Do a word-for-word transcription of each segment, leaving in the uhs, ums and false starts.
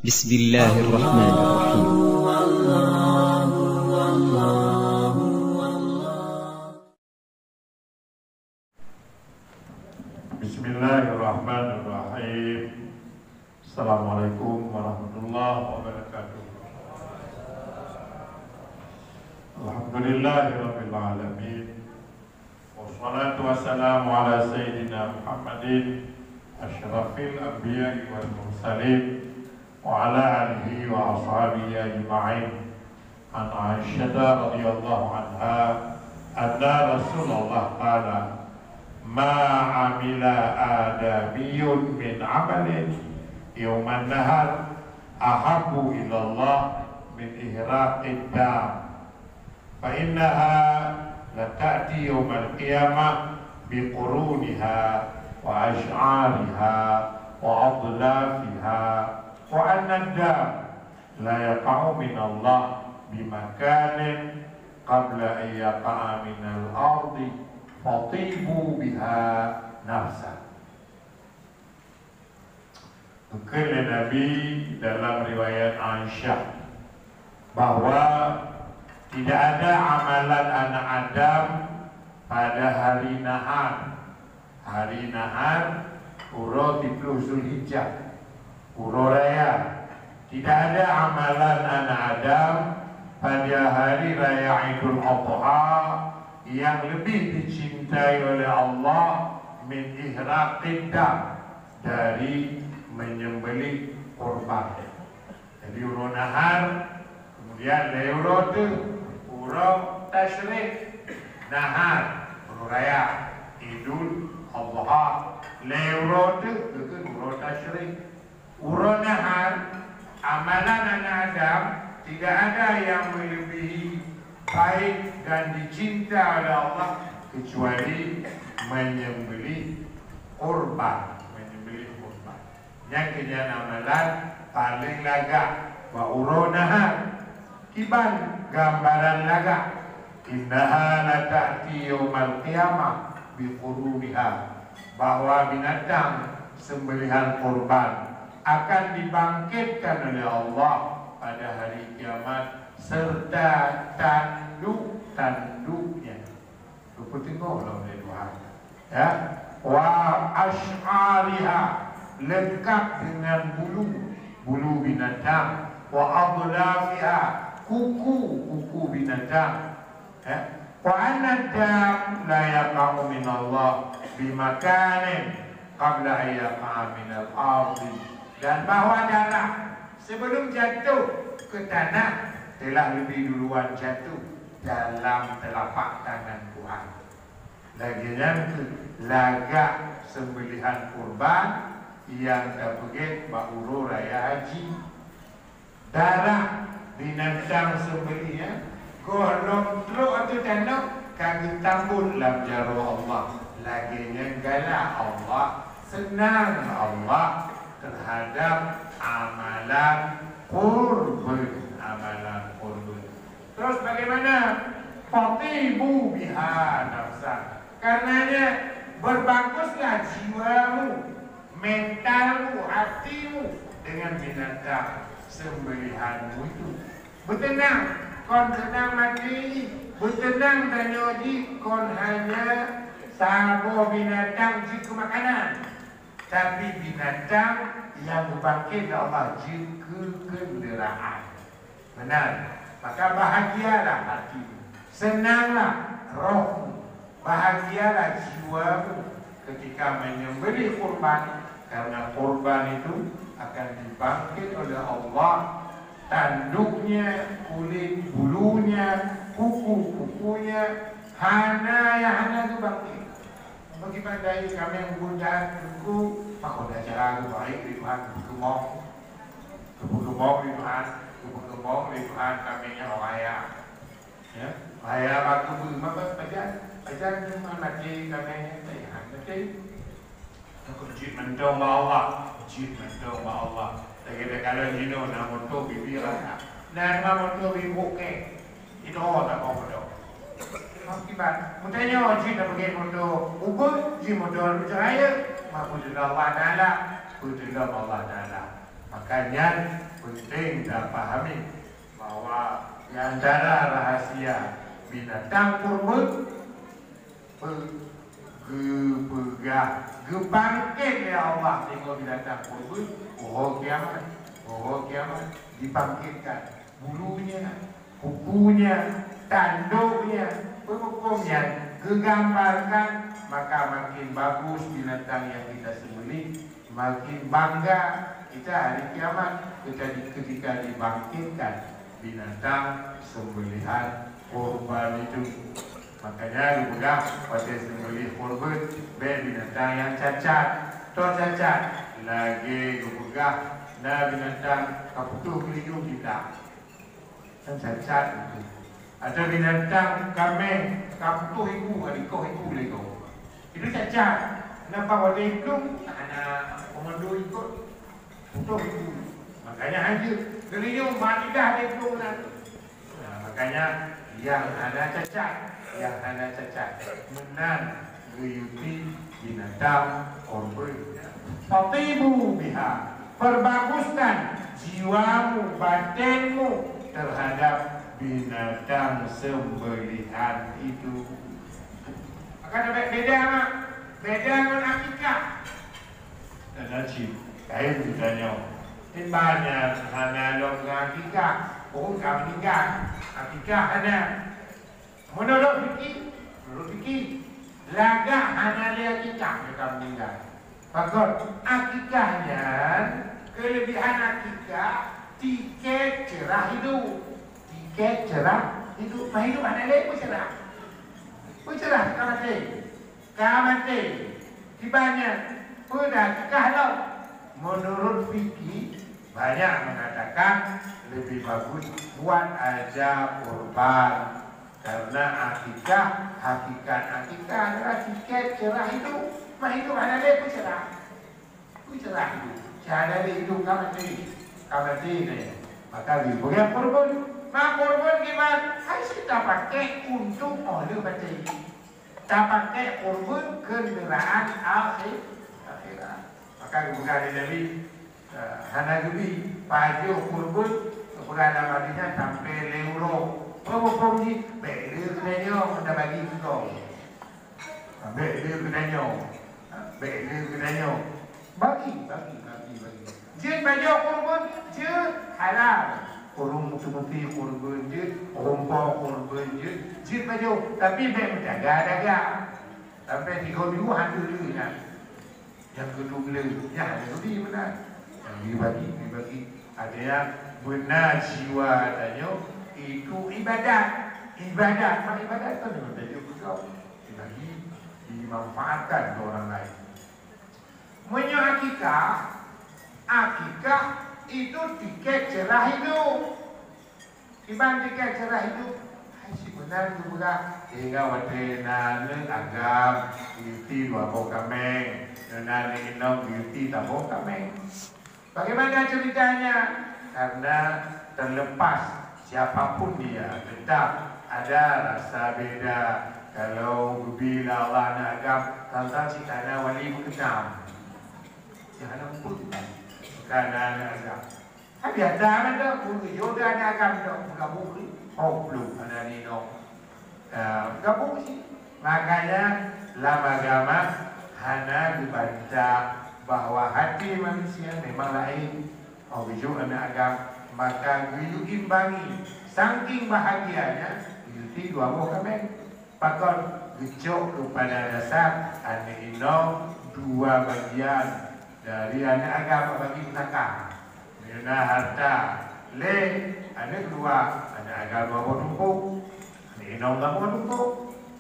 Bismillahirrahmanirrahim. Bismillahirrahmanirrahim. Assalamualaikum warahmatullahi wabarakatuh. Alhamdulillahirabbil alamin. Wassalatu wassalamu ala sayyidina Muhammadin asyrafil anbiya'i wal mursalin wa ala alihi wa ashabihi ajma'in. An Aisyah radhiyallahu anha anna Rasulullah qala, "Ma amila adamiyyun min amalin yauman nahar ahabbu ilallah min ihraqid dam." Fa innaha lata'ti yaumal qiyamah biquruniha wa asy'ariha wa adlafiha wa annad dam la yaqa'u minallah bimakanin qabla an yaqa'a minal ardi fatibu biha nafsa. Geukheun lé Nabi dalam riwayat Aisyah bahwa tidak ada amalan anak Adam pada hari nahar. Hari nahar, uroe siplôh Zulhijjah, uroe raya. Tidak ada amalan anak Adam pada hari raya Idul Adha yang lebih dicintai oleh Allah min ihraqid dam, dari menyembelih kurban. Jadi uroe nahar, kemudian lhèe uroe teuh uroe tasyrik. Nahar, uroe raya, Idul Adha. Lhèe uroe teuh geukheun uroe tasyrik. Uroe nahar, amalan anak Adam tidak ada yang melebihi baik dan dicinta oleh Allah kecuali menyembelih kurban, menyembelih kurban. Nyang keu nyan amalan paleng lagak bak uroe nahar. Kiban gambaran lagak, "Innaha lata'ti yaumal qiyamah biquruniha," bahwa binatang sembelihan kurban akan dibangkitkan oleh Allah pada hari kiamat serta tanduk-tanduknya. Geupeuteungoh lom lé Tuhan. Ya. Wa asy'ariha, lengkap dengan bulu, bulu binatang. Wa adlafiha, kuku, kuku binatang. Ya. Wa annad dam la yaqa'u minallah bimakanin qabla an yaqa'a minal ardi. Dan bahwa darah sebelum jatuh ke tanah telah lebih duluan jatuh dalam telapak tangan Tuhan. Lagèe nyan keuh lagak sembelihan kurban nyang tapeugèt bak uroe raya haji. Darah binatang sembelih nyan gohlom trok ateueh tanoh ka geutambot lam jaroe Allah. Lagèe nyan galak Allah, seunang Allah terhadap amalan kurban, amalan kurban. Terus bagaimana? Fatibu biha nafsa. Karenanya berbaguslah jiwamu, mentalmu, hatimu dengan binatang sembelihanmu itu. Beuteunang, kon seunang maté jih. Beuteunang tanyoe jih kon hanya saboh binatang jeuet keu makanan. Tapi binatang nyang geubangkét lé Allah jeuet keu keundeuraan. Benar. Maka bahagialah hatimu, senanglah rohmu, bahagialah jiwamu ketika menyembelih kurban, karena kurban itu akan dibangkit oleh Allah, tanduknya, kulit bulunya, kuku-kukunya, hana nyang hana geubangkét. Bagi pandai kaméng bunda teungku, pakon acara geubarék lé Tuhan geupeukeumoh. Geupeukeumoh lé Tuhan, geupeukeumoh lé Tuhan kaméng nyang raya. Ya, raya bak keubeue, maka pajan, pajan teuma maté kaméng nyan, pajan maté. Takot jeuet mantong bak Allah, jeuet mantong bak Allah. Lagèe takalon jinoe na moto bibi rata. Na, na moto bibi bukée. Itu Allah tak mau bodoh. Akibat, meutanyoe jih tapeugèt moto ubeuet, jih moto raya, maka peuteulah Allah Taala, peuteulah Allah Taala. Maka nyan penting tapahami bahwa di antara rahasia binatang kurban, pe-, geupeugah, geubangket lé Allah teungoh binatang kurban, uroe kiamat, uroe kiamat dibangkitkan bulunya, kukunya, tanduknya, peuhuköm nyan geugambarkan, maka makin bagus binatang nyang kita sembelih, makin bangga kita hari kiamat ketika, ketika dibangkitkan binatang sembelihan kurban itu. Makanya geupeugah watée sembelih kurban, bék binatang nyang cacat. Toh cacat, lagée geupeugah na binatang ka putôh geulinyueng kita. Kan cacat itu. Ada binatang kameng ka putôh iku, ka dikoh iku lego. Itu cacat. Kenapa warna hitam? Hana komando ikut. Putôh iku. Makanya hanya geulinyueng mati dah di hitam nan. Nah, makanya yang hana cacat, yang hana cacat. Meunan geuyuti binatang kurban. Fatibu biha, perbaguskan jiwamu, batinmu terhadap binatang sembelihan itu. Maka ada beda, mak. Beda dengan akikah. Dan haji, lain geutanyoe. Banyak hana lom ngon akikah, pun ka meninggal. Akikah hana. Menurut fikih, menurut fikih, lagak hana lé akikah nyang ka meninggal. Pakon, akikah nyan, kelebihan akikah, tiket cerah hidup. Tiket cerah hidup. Mah hidup hana lé, peucerah. Peucerah ka maté. Ka maté. Kiban nyan, peue dah akikah lom? Menurut fikih, banyak mengatakan lebih bagus buat aja kurban. Karena akikah, hakikat akikah adalah tiket cerah hidup. Mah hidup hana lé peucerah. Peucerah hidup. Hana lé hidup ka maté. Ka maté nyan. Maka geuyue kurban. Mah kurban kiban, hai cit tapakék untuk óh lheueh maté. Tapakék kurban kenderaan akhé-, akhirat. Maka geupeugah lé Nabi, eh, hana geubi pajoh kurban, geupeugah lam hadis nyan sampoe lhèe uroe. Peue muphom jih? Bék lé geutanyoe, tabagi keu gob. Bék lé geutanyoe. Bék lé geutanyoe. Bagi, bagi, bagi, bagi. Jeuet pajoh kurban, jeuet halal. Ureueng meuti-meuti kurban jeuet, ureueng po kurban jeuet, jeuet pajoh. Tapi bék meudaga-daga. Sampai tiga minggu hana lé nyan. Nyang keudua lé, nyan hana lé meunan. Nyang dibagi, dibagi. Artinya, beuna jiwa tanyoe itu ibadat. Ibadat, mak ibadat kan dengan baju kudong. Dibagi, dimanfaatkan ke orang lain. Meunyoe akikah, akikah itu tiket cerah hidup. Kiban tiket cerah hidup, hai si meunan geupeugah, sehingga watèe na aneuk agam geuyuti dua boh kaméng, na aneuk inong geuyuti saboh kaméng. Bagaimana ceritanya? Karena terlepas siapapun dia, tetap ada rasa beda. Kalau geubi lé Allah aneuk agam, sang-sang cit ka na wali meukeunam. Nyang hana muphom, ka na aneuk agam. Hai biasa mantong, ureueng yoga na agam dok, meugabung ni. Oh, belum, hana nidong. Ah, gabung cit. Makanya, lam agama hana geubantah bahwa hati manusia memang laén. Oh, bijôk aneuk agam, maka geuyue imbangi. Saking bahagianya, geuyue ti dua boh kaméng. Pakon geucok keupada dasar aneuk inong dua bagian dari aneuk agam bagi pusaka. Meunyoe na harta lé aneuk dua, aneuk agam dua boh tumpôk, aneuk inong dua boh tumpôk.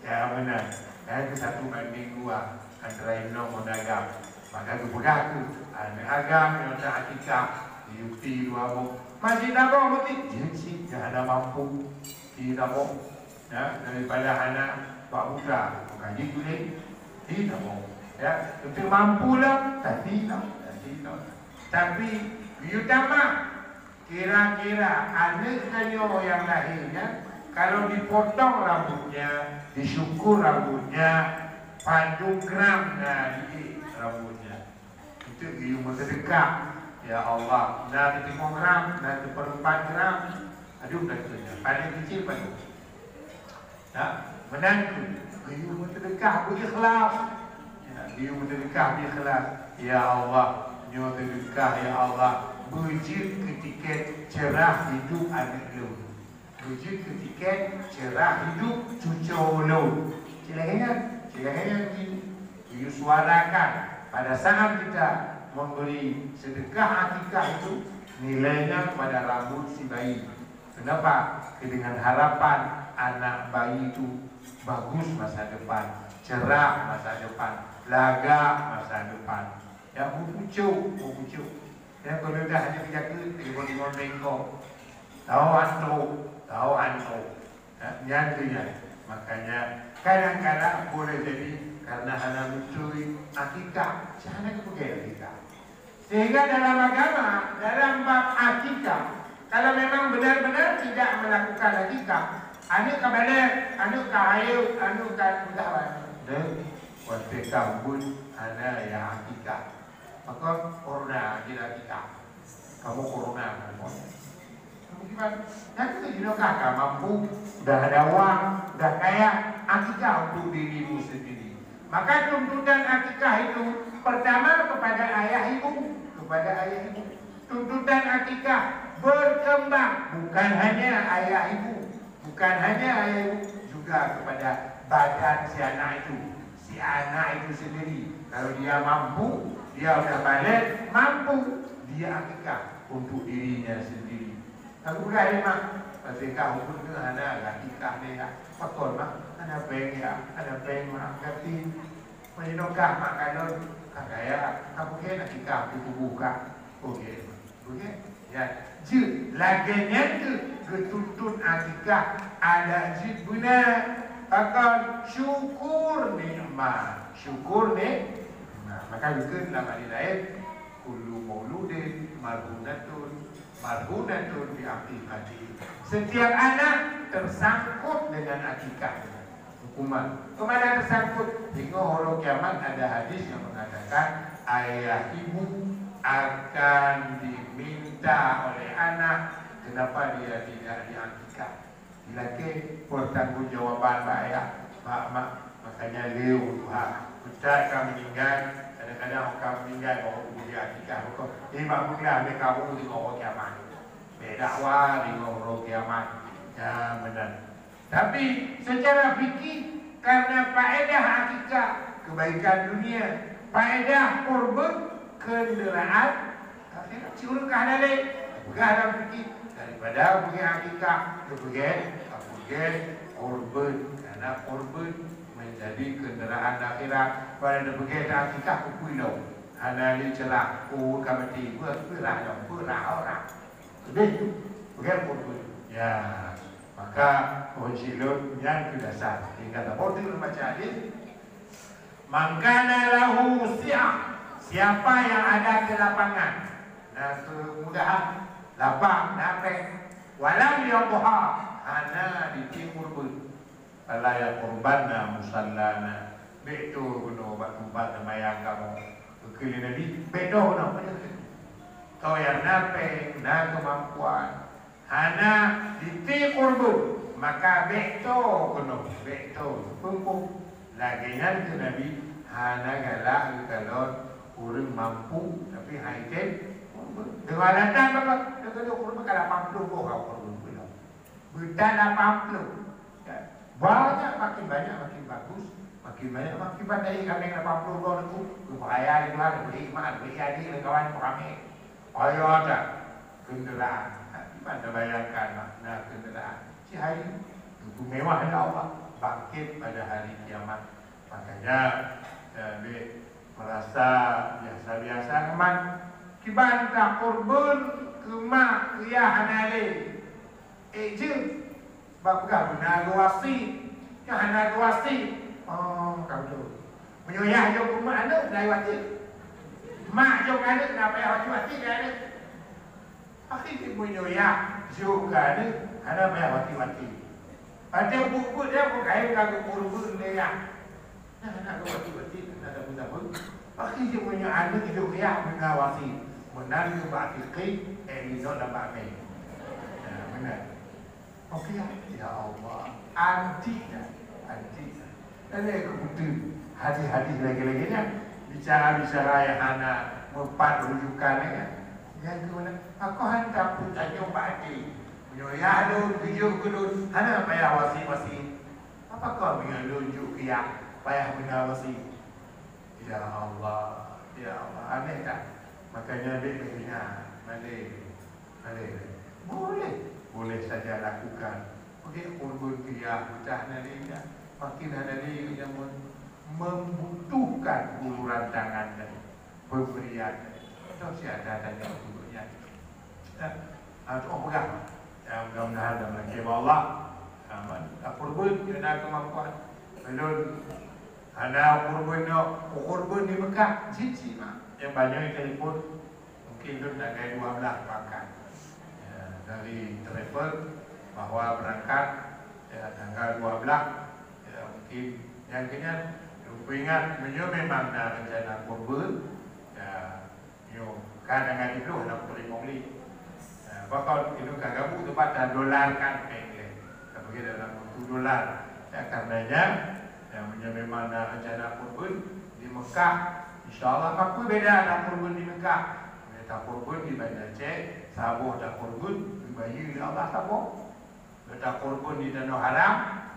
Cara meunan, dan keu satu banding dua antara inong ngon agam. Maka geupeugah kheueh aneuk agam nyang ta akikah, geuyue ti dua boh. Masih taboh meuti, jeuet cit, nyang hana mampu ti taboh. Ya, daripada hana bak buta, maka jih guleng, ti taboh. Ya, untuk mampu lah, tati lah, tati lah. Tapi, geuyue tamah, kira-kira aneuk tanyoe nyang lahé nyan, kalau dipotong rambutnya, disyukur rambutnya, padum gram na diék rambutnya. Untuk geuyue meuseudeukah, Ya Allah, na siteungoh gram, na sipeurempat gram. Aduh, dah tu nya. Paling kecil paling. Ya, meunan tu. Geuyue meuseudeukah beu ikhlas. Ya, geuyue meuseudeukah beu ikhlas. Ya Allah, nyoe seudeukah, ya Allah, beujeuet keu tiket ceurah hidup aneuk lôn. Beujeuet keu tiket ceurah hidup cucoe lôn. Cit lagèe nyan, cit lagèe nyan jih. Geuyue suarakan pada saat kita memberi sedekah akikah itu, nilainya pada rambut si bayi. Kenapa? Dengan harapan anak bayi itu bagus masa depan, cerah masa depan, lagak masa depan. Ya, meupucuk, meupucuk. Ya, kalau dah ada penjaga, tiga puluh lima bengkok. Tahu hantu, tahu hantu. Ya, nyan tu nyan. Makanya, kadang-kadang boleh jadi karena hana beutôi akikah, cara kepegai akikah. Sehingga dalam agama, dalam bab akikah, kalau memang benar-benar tidak melakukan akikah, aneuk ka balek, aneuk ka hayeu, aneuk ka mudah, deh, watèe ka buet hana ya akikah. Maka corona jih akikah. Kamoe corona, kamoe. Kamoe kiban? Nyan keuh jinoe ka, ka mampu, udah ada wang, udah kaya, akikah untuk dirimu sendiri. Maka tuntutan akikah itu pertama kepada ayah ibu, kepada ayah ibu. Tuntutan akikah berkembang bukan hanya ayah ibu, bukan hanya ayah ibu, juga kepada badan si anak itu. Si anak itu sendiri, kalau dia mampu, dia udah balek, mampu, dia akikah untuk dirinya sendiri. Aku peugah lé mak, pasékah ubeut tu hana akikah lé ya. Pakon mak, hana péng ya, hana péng mak, gaki. Meunyoe kah mak kalon, ka kaya, ka bukan akikah di kubu kah. Oke. Oke. Ya, jeuet lagèe nyan keuh geutuntot akikah adat jeuet beuna. Pakon? Syukur nikmat. Syukur nikmat. Maka geukheun lam hadis laén, "Kullu mauludin marhunatun, marhunatun bi aqiqati." Setiap anak tersangkut dengan akikah. Hukuman. Kemana tersangkut? Tengok hari kiamat ada hadis yang mengatakan ayah ibu akan diminta oleh anak kenapa dia tidak diakikah. Dilakèe pertanggungjawaban bak ayah, bak mak, makanya lheuh tuha. Ustaz ka meninggal, kadang-kadang orang meninggal baru dia akikah. Betul. Jadi bak meulah mereka baru tengok hari kiamat. Beda wah tengok hari kiamat. Ya, benar. Tapi secara fikih, karena faedah akikah kebaikan dunia, faedah kurban kenderaan akhirat. Siureueng ka hana lé, peugah dalam fikih, daripada peugah akikah, peugah, peugah kurban, karena kurban menjadi kenderaan akhirat. Pada peugah akikah, kupeue lom, hana lé celah, oh ka mati, peurah lom, peurah orang. Leubeh tu, peugah kurban. Ya. Maka, oh, cik lôn, nyan keuh dasar. Tinggal saboh teuk lôn baca hadis. "Man kana lahu si'ah," siapa yang ada kelapangan. Na kemudahan, lapang, na péng. "Walam yadhhar," hana jitém kurban. "Fala yaqrabanna musallana." Bèk toe keunoe bak teumpat seumayang kamoe. Geukheun lé Nabi, bèk toe keunoe. Toe nyang na péng, na keumampuan, hana jitém kurban, maka bèk toe keunoe, bèk toe. Peue-peue? Lagèe nyan keuh Nabi hana galak geukalon ureueng mampu, tapi han jitém kurban. Deungon alasan apa? Deungon kurban ka lapan ploh boh kurban. Beuta lapan ploh. Ya. Banyak, makin banyak, makin bagus. Makin banyak, makin pandai. Kami lapan ploh boh tu, geupeuraya lé Tuhan, beri iman, beri adik, beri kawan, ramé. Ayo ada kenderaan. Nah, di mana bayangkan makna kenderaan? Cihari, itu mewah ya Allah, bangkit pada hari kiamat. Makanya, eh, dek merasa biasa-biasa amat. Kiban takurban keu mak keu yah hana lé. Eh, jeuet. Bak peugah beuna geuwasiet. Nyang hana geuwasiet. Oh, ka beutôi. Meunyoe yah jok keu mak aneuk, na wasiet. Mak jok keu aneuk, na payah wasiet-wasiet keu aneuk. Akhé jih meunyoe yah jok keu aneuk, hana payah wasiet-wasiet. Watèe buet-buet dia pun kayém ka geukurban lé yah. Nah, hana geuwasiet-wasiet, hana sapeue-sapeue. Akhé jih meunyoe aneuk jok keu yah, beuna wasiet. Meunan keu bak fikih, eh, ridho lam bak mé. Nah, meunan. Oke, ya Allah. Anti dah. Anti dah. Lagèe keubeutôi hadis-hadis lagèe-lagèe nyan. Bicara-bicara nyang hana meupat rujukan, ya. Nyang keunan, aku hana tapeutanyoe bak até. Meunyoe yah lôn, geuyue keu lôn, hana payah wasiet-wasiet. Apa kau meunyoe lôn jok keu yah, payah beuna wasiet? Ya Allah, ya Allah, aneh kan? Makanya dek bina, malèe, malèe. Boleh, boleh saja lakukan. Oke, pun pun dia pecah dari dia. Makin ada dia yang mem- membutuhkan uluran tangan tadi, pemberian tadi. Atau si ada tanya untuknya. Ya, ah, tu orang pegang. Ya, mudah-mudahan dalam lagi Allah. Aman. Tak pun pun dia ada kemampuan. Belum Hana ukur bun nyoe, ukur bun di Mekah, jih-jih mak. Nyang banyoe telepon, mungkin lôn tanggai dua belas berangkat. Ya, dari travel bahwa berangkat, ya, tanggal dua belas, ya, mungkin nyang keunan, lôn peuingat, meunyoe memang na rencana ukur bun, ya, Nyoe, ka tanggai tujoh lam buleuen limong lé. Nah, pakon, inong ka gabuk teumpat dan dolar kan peng lé. Ka bagi dalam waktu dolar. Ya, karenanya, ya, meunyoe memang na rencana kurban di Mekah, insya Allah, apa beda na kurban di Mekah? Bila ta kurban di Banda Aceh, saboh ta kurban, dibayeue lé Allah saboh. Gata kurban di Tanoh Haram,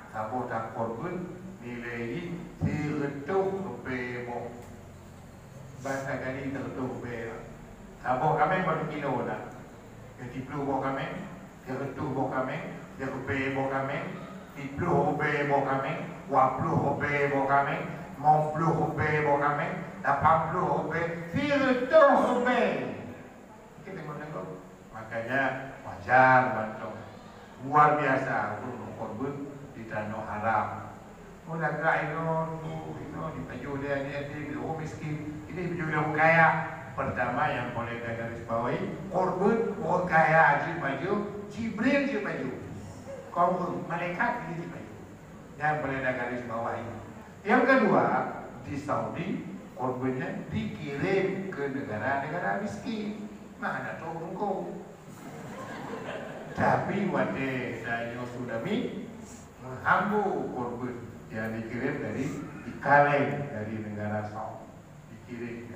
saboh ta kurban nilai jih sireutôh rupée boh. Ban sakali sireutôh rupée. Saboh kaméng baro kilo na. Siplôh boh kaméng, sireutôh boh kaméng, sirupée boh kaméng, siplôh rupée boh kaméng, dua plôh rupée boh kaméng, limong plôh rupée boh kaméng, lapan plôh rupée, sireutôh rupée. Oke, tengok-tengok. Makanya wajar mantong. Luar biasa ureueng meukorban di Tanoh Haram. Oh, lagak inoe, oh, inoe dipajoh lé aneuk yatim, lé ureueng miskin. Ini dipajoh lé ureueng kaya. Pertama yang boleh kita garis bawahi, korban ureueng kaya jeuet pajoh, Jibril jeuet pajoh. Kon ureueng, malaikat jeuet pajoh. Yang boleh kita garis bawahi. Yang kedua, di Saudi, korban nyan dikirim ke negara-negara miskin. Mana tahu hukum. Tapi watée tanyoe tsunami, meuhambô korban yang dikirim dari, dikaleng dari negara Saudi. Dikirim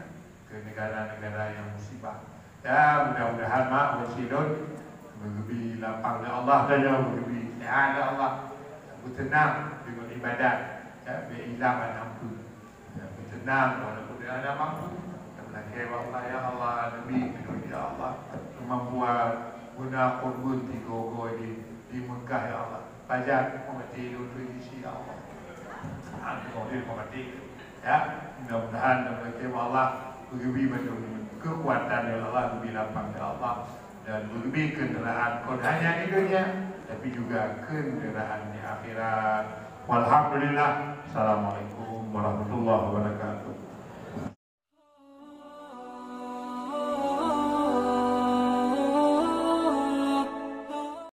ke negara-negara yang musibah. Ya, mudah-mudahan mak, wan silon, meugeubri lapang lé Allah tanyoe, meugeubri sehat lé Allah, beuteunang deungon ibadat, ya, beu ilang aneuëk. Ya, beuteunang walaupun dia ada mampu. Tapi lakée bak Allah, ya Allah, neubri keunoe, ya Allah, kemampuan guna korban tiga-tiga di, di Mekah, ya Allah. Pajan peumaté lôn tu isi, ya Allah. Amin. Peumaté. Ya, mudah-mudahan dalam keukeuen Allah, beugeubri mandum keukuatan dari Allah, geubri lapang dari Allah, dan beugeubri kenderaan kon hanya di dunia, tapi juga kenderaan di akhirat. Walhamdulillah. Assalamualaikum warahmatullahi wabarakatuh.